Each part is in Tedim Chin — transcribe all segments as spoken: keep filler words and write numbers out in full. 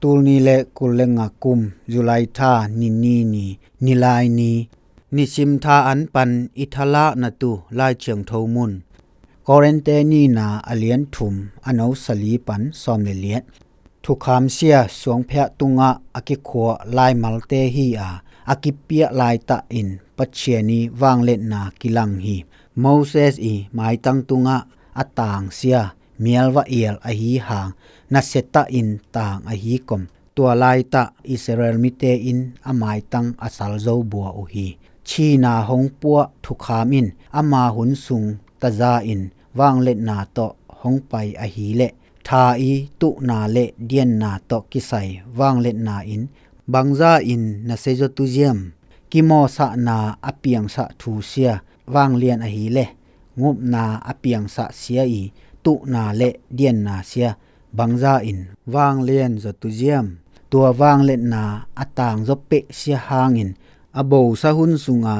Tul ni le kul le nga kum, July tha, ni ni ni, ni lai ni. Nisim tha an pan i thalakna tu Lai Thiangtho mun. Korinte nina a lian thum, a no sali pan sawm le liat. Thukham sia suangphiah tungah a kikhuah laimalte hi a, a kipiah laitah in Pathian i vangliatna kilang hi. Moses i maitang tungah a tang sia mial va ial ahi hang, nasiatah in tang ahi kom, tua laitah Israel mite in a maitang a salzo bua uh hi. Thina hong puah thukham in ama hun sung taza in vangliatna tawh hong pai ahileh, tha i tuhna le dianna tawh kisai vangliatna in bangza in nasia zaw tu ziam? Kimawhsakna a piangsah thu sia vanglian ahileh, ngupna a piangsah sia i tuhna le dianna sia bangza in vanglian zaw tu ziam? Tua vangliatna a tang zaw peh sia hangin a bosa hun sunga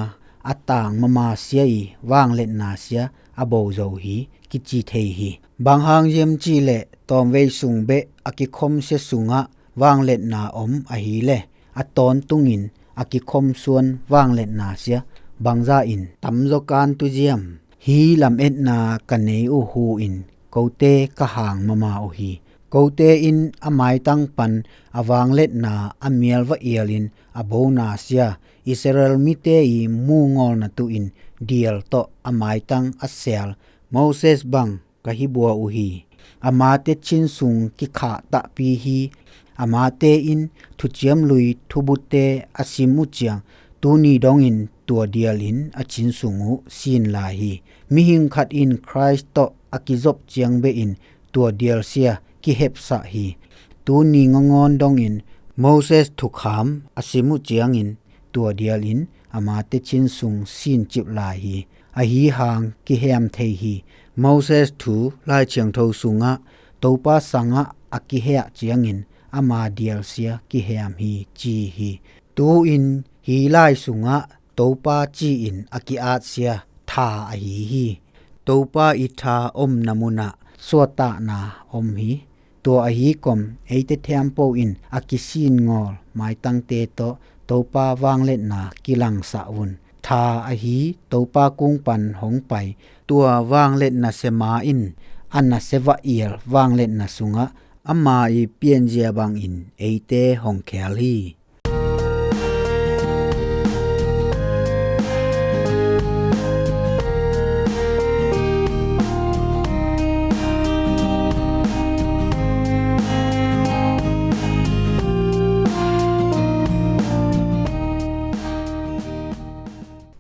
a tang mama sia i vangliatna sia a bo zo hi kici thei hi. Bang hang ziam cihleh tawmvei sung beh a kikhom sia sungah vangliatna om ahileh, a tawntungin a kikhom suan vangliatna sia bangza in tamzaw kan tu ziam? Hi lametna ka nei uh hu in kote ka hang mama uh hi. Kote in a maitang pan a vangliatna a mial va ialin a bona sia Israel mite i mungawlna tu in dial tawh a maitang a sial Moses bang ka hi bua uh hi. Amate chin sung kikhah tahpi hi. Amate in thuciam lui thubute a sim uh ciang, tuni dongin tua dialin a chin sung uh sin lai hi. Mihing khat in Khrist tawh a kizop ciang behin tua dial sia kihepsah hi. Tuni ngangawn dongin Moses thukham a sim uh ciangin tua dialin amate chin sung sin cip lai hi. Ahi hang kihem thei hi. Moses thu Lai Thiangtho sungah Topa sangah a kiheh ciangin ama dial sia kihem hi ci hi. Tu-in hi lai sungah Topa ci-in a ki-at sia tha ahi hi. Topa i tha omna munah suahtahna om hi. Tua ahi kom eite thiampo in a kisin ngawl maitangte tawh Topa vangliatna kilangsah un. Tha ahi Topa kung pan hong pai tua vangliatna sema in a nasia va ial vangliatna sungah ama i pianzia bangin eite hong khel hi.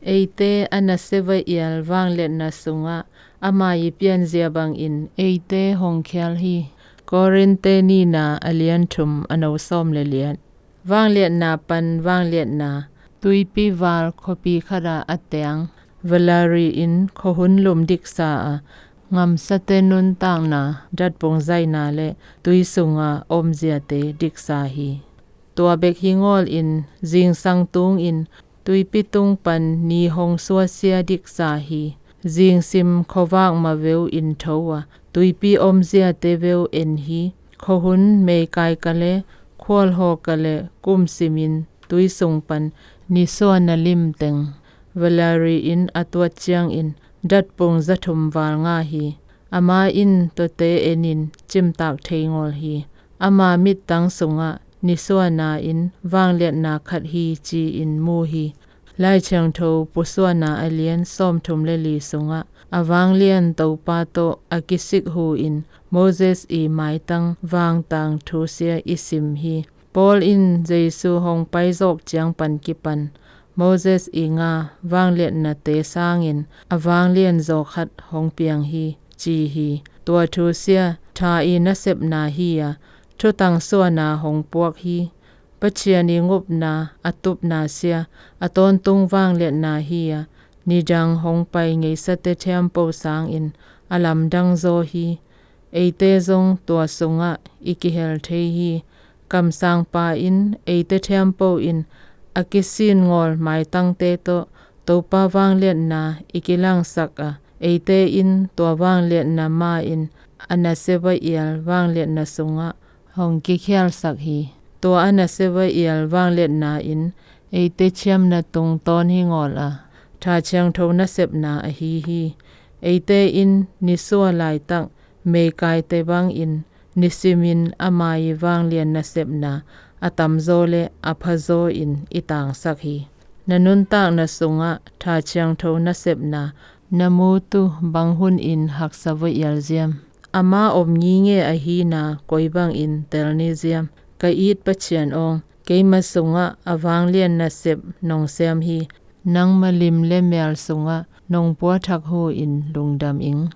Eite a nasia va ial vangliatna sungah ama i pianzia bangin eite hong khel hi. Korinte nina a lian thum a no sawm le liat. Vangliatna pan vangliatna. Tuipi val khuapi khatah a teng Valerie in khuahun lum diksa a, ngamsate nuntakna, datpung zaina le tui sunga omziate diksa hi. Tua bek hi ngawl in zingsang tungin tuipi tung pan ni hong suasia diksa hi. Zingsim khuavak maveu in tho a, tuipi omziate veu en hi. Khuahun meikai ka le khualhaw ka le kumsimin tui sung pan nisuana limteng Valerie in a tuat ciangin datpung zathum val nga hi. Ama in tuate enin cimtak thei ngawl hi. Ama mittang sungah nisuana in vangliatna khat hi ci-in mu hi. Lai Thiangtho Pusuana a lian sawmthum le li sungah a vanglian Topa tawh a kisik hu in Moses i maitang vangtang thusia i sim hi. Paul in Jesu hong paizawk ciang pan kipan Moses i nga vangliatnate sangin a vanglian zaw khat hong piang hi ci hi. Tua thusia tha i nasepna hi a, thutang suana hong puak hi. Pathian i ngupna a tupna sia a tawntung vangliatna hi a, nidang hong pai ngeisate thiampo sangin a lamdang zaw hi. Eite zong tua sungah i kihel thei hi. Kamsangpa in eite thiampo in a kisin ngawl maitangte tawh Topa vangliatna i kilangsak a, eite in tua vangliatna ma-in a nasia va ial vangliatna sungah hong kikhialsak hi. Tua a nasep a ial vangliatna in eite ciamna tungtawn hi ngawl a, Tha Ciangtho nasepna ahi hi. Eite in nisuah laitak meikaite bangin nisimin ama i vanglian nasepna a tamzaw le a phazaw in i tangsak hi. Na nuntakna sungah Tha Ciangtho nasepna na mutu bang hunin haksa va ial ziam? Ama om nginge ahina koi bangin tel ni ziam? Ka it Pathian aw, keima sungah a vanglian nasep nong sem hi. Nangma lim le mel sungah nong puathak hu in lungdam ing.